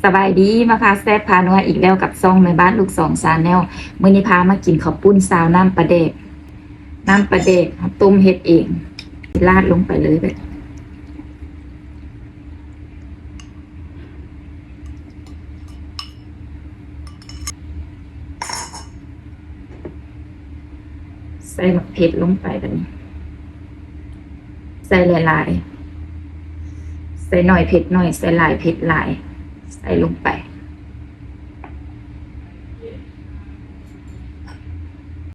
ສະບາຍດີ ມາພາແຊບພານົວອີກແລ້ວກັບຊ່ອງແມ່ບ້ານລູກສອງ Channel. ມື້ນີ້ພາມາກິນເຂົ້າປຸ້ນຊາວນ້ຳປາແດກ. ນ້ຳປາແດກເຮົາຕົ້ມເຮັດເອງ. ລາດລົງໄປເລີຍແບບ ໃສ່ໝາກເຜັດລົງໄປບາດນີ້ ໃສ່ຫຼາຍໆ ໃສ່ໜ້ອຍເຜັດໜ້ອຍ ໃສ່ຫຼາຍເຜັດຫຼາຍ ໃສ່ລົງໄປ.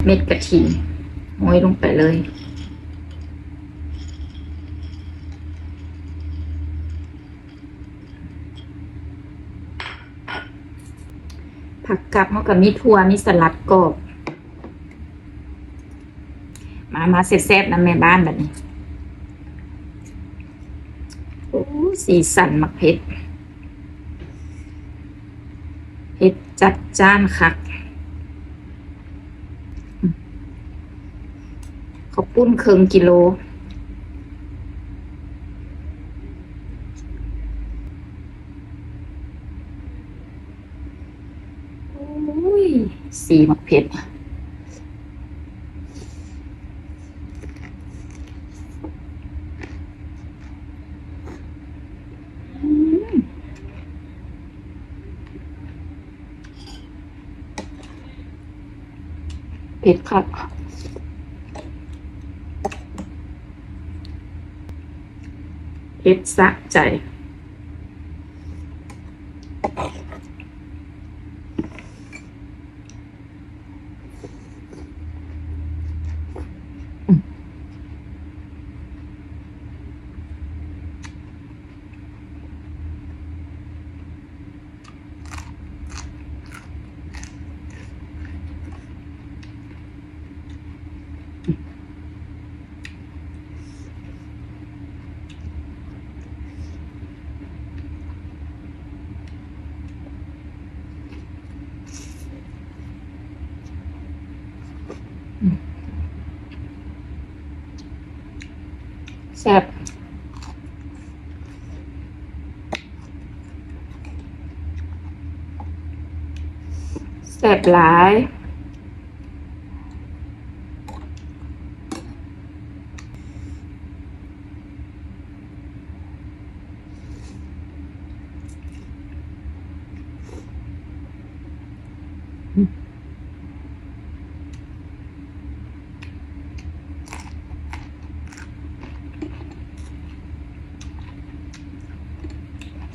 ເມັດກະຖິນໂຮຍລົງໄປເລີຍ. ຜັກກັບເຮົາກໍມີຖົ່ວ ມີສະຫຼັດກອບ. ມາ ມາແຊບໆນຳແມ່ບ້ານບາດນີ້. ໂອ້ ສີສັນໝາກເຜັດ ເຜັດຈັດຈ້ານຄັກ. ເຂົ້າປຸ້ນເຄິ່ງກິໂລ. ໂອ້ຍ ສີໝາກເຜັດ ອືມ ເຜັດຄັກ ເຜັດສະໃຈ. ແຊບ ແຊບຫຼາຍ.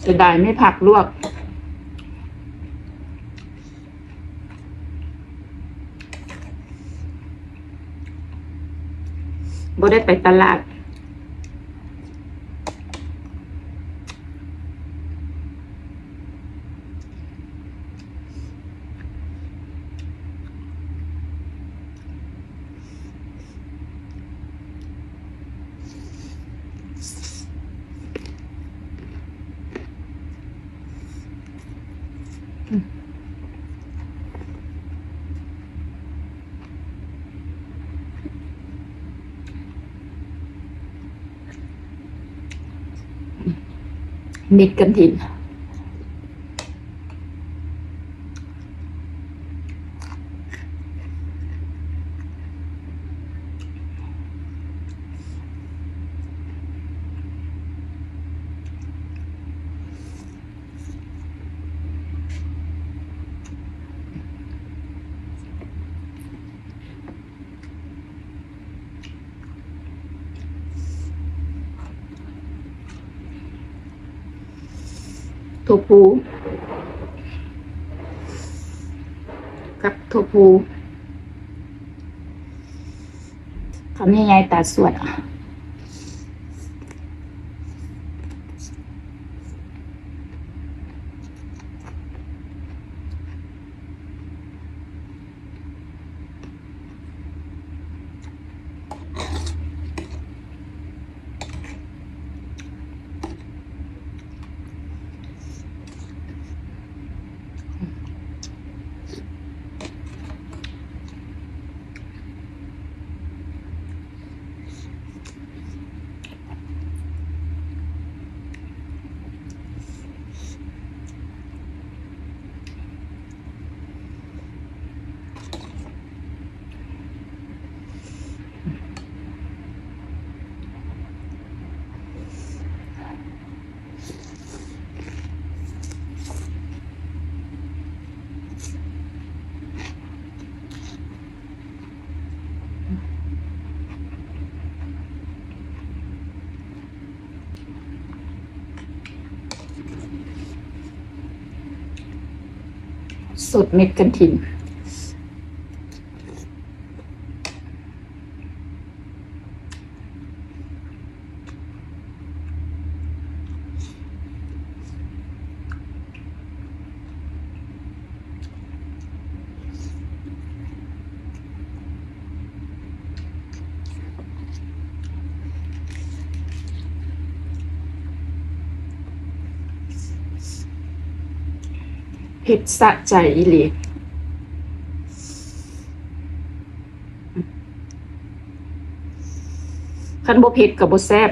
ເສຍດາຍມີຜັກລວກ. ບໍ່ໄດ້ໄປຕະຫຼາດ. ເມັດກະຖິນ. ຖົ່ວພູ ກັບຖົ່ວພູ ຄຳໃຫຍ່ໆ ຕາສວດ. ອ ສົດເມັດກະຖິນ. ເຜັດສະໃຈອີ່ຫຼີ. ຄັນບໍ່ເຜັດກໍບໍ່ແຊບ.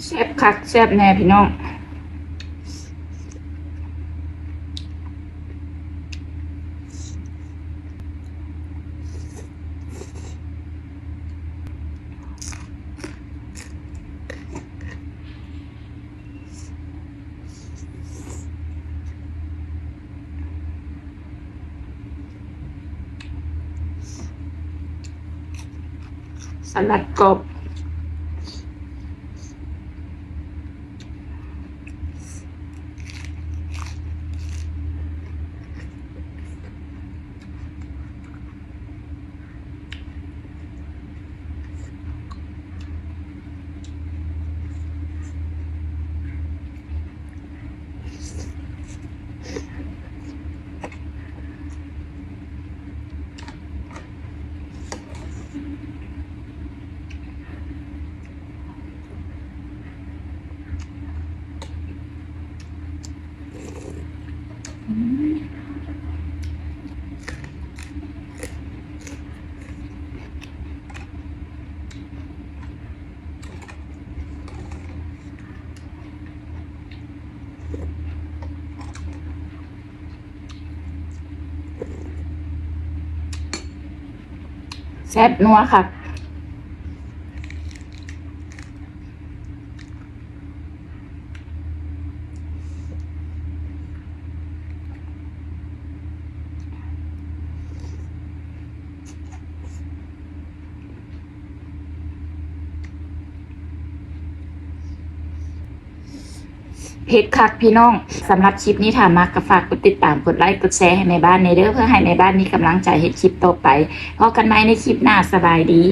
ແຊບຄັກແຊບແນ່ພີ່ນ້ອງ. ສະຫຼັດກອບ. ແຊບນົວຄັກ. ເຜັດຄັກພີ່ນ້ອງ. ສຳລັບຄລິບນີ້ ຖ້າມັກກໍຝາກກົດຕິດຕາມ ກົດໄລ ກົດແຊໃຫ້ແມ່ບ້ານແດ່ເດີ ເພື່ອໃຫ້ແມ່ບ້ານມີກຳລັງໃຈເຮັດຄລິບຕໍ່ໄປ. ພໍ້ກັນໃໝ່ໃນຄລິບໜ້າ. ສະບາຍດີ.